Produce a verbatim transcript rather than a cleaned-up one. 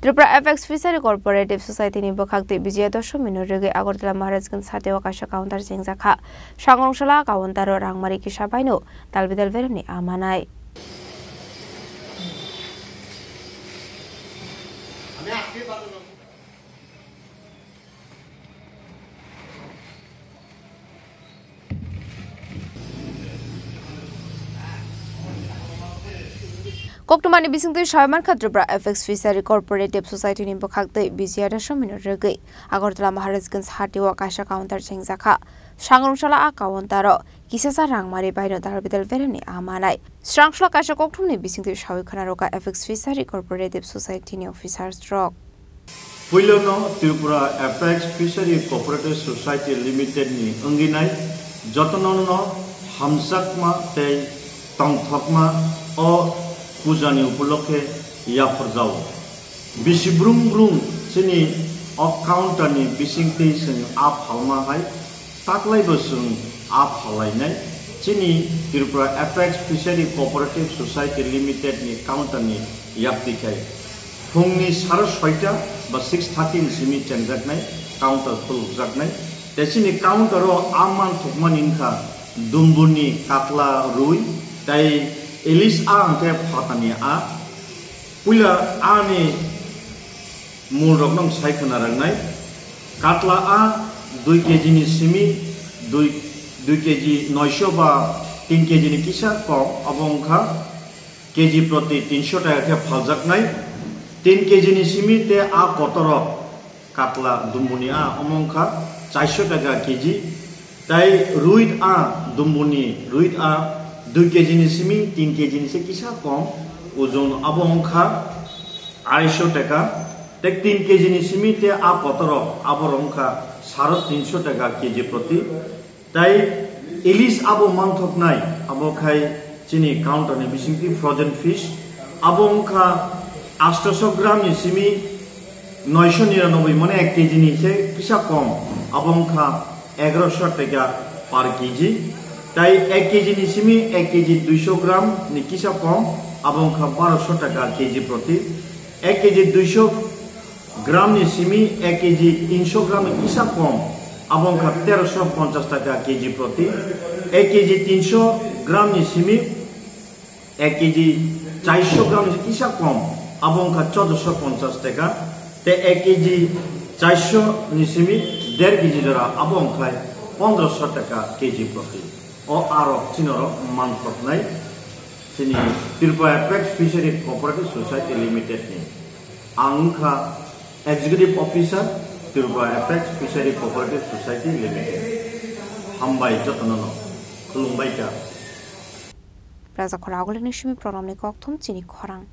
Tripura Apex Fishery Cooperative Society ni bwkhak twi Vijaya Dashami no rwgwi Agartala Maharajganj hatio kaisa counter chengjakha. Sangrungsala counter o rangmari kisa baino dalbidal beremni a manai. Koktwmani bisingtwi sawi mankha Tripura Apex Fishery Cooperative Society ni bwkhak twi Vijaya Dashami no rwgwi Agartala Maharajganj hatio kaisa counter chengjakha. Sangrungsala a counter o kisasa rangmari baino dalbidal beremni a manai. Srangsola kaisa kokthumni bisingtwi sawi khwna rwkha Apex Fishery Cooperative Society ni officers rok. Puilono Tripura Apex Fishery Cooperative Society Limited ni wngwi nai jotono no hamjakma tei tongthokma o pujani upolokhe yapharjao. Bisi brung brung chini o counter ni bisingtwi chwng a phalma hai taklaibo chwng a phalainai chini Tripura Apex Fishery Cooperative Society Limited ni counter ni yakti khai. Phungni saro soita ba six thirty ni simi chengjaknai, counter khulukjaknai. Tei chini counter o a manthokmani wngkha dumbuni katla rwi tei ilis a hwnkhe phatani a. Puila ani mul rokno sai khwna rwngnai. Katla a dui kg ni simi dui, dui kg noisho ba tin kg ni kisa kom, abo wngkha kg proti tinsho taka khe phaljaknai. Tin kg ni simi tei a kotorok katla dumbuni a omo wngkha charsho taka kg. Tei ruit a dumbuni ruit a dui kg ni simi tin kg ni se kisa kom ojon, abo wngkha arisho taka. Tei tin kg ni simi tei a kotorok abo wngkha saro tinsho taka kg proti. Tei ilis abo manthoknai, abo khai chini counter ni bisingtwi frozen fish. Abo wngkha atsho gram ni simi noisho niranoboi, mane ek kg ni se kisa kom, abo wngkha egaroso taka per kg. Tei ek kg ni simi ek kg duisho gram ni kisa kom, abo wngkha baroso taka kg proti. Ek kg duisho gram ni simi ek kg tinsho gram ni kisa kom, abo wngkha teroso ponchas taka kg proti. Ek kg tinsho gram ni simi ek kg charsho gram ni kisa kom, abo wngkha chodosho ponchas taka. Tei ek kg charsho ni simi der kg jora, abo wngkha pondroso taka kg proti. O arok chinorok manthoknai chini Tripura Apex Fishery Cooperative Society Limited ni. Ang wngkha Executive Officer, Tripura Apex Fishery Cooperative Society Limited. Hambai jotono no, khulumbai kha. Raja Khora Agulini simi program ni kokthum chini khorang.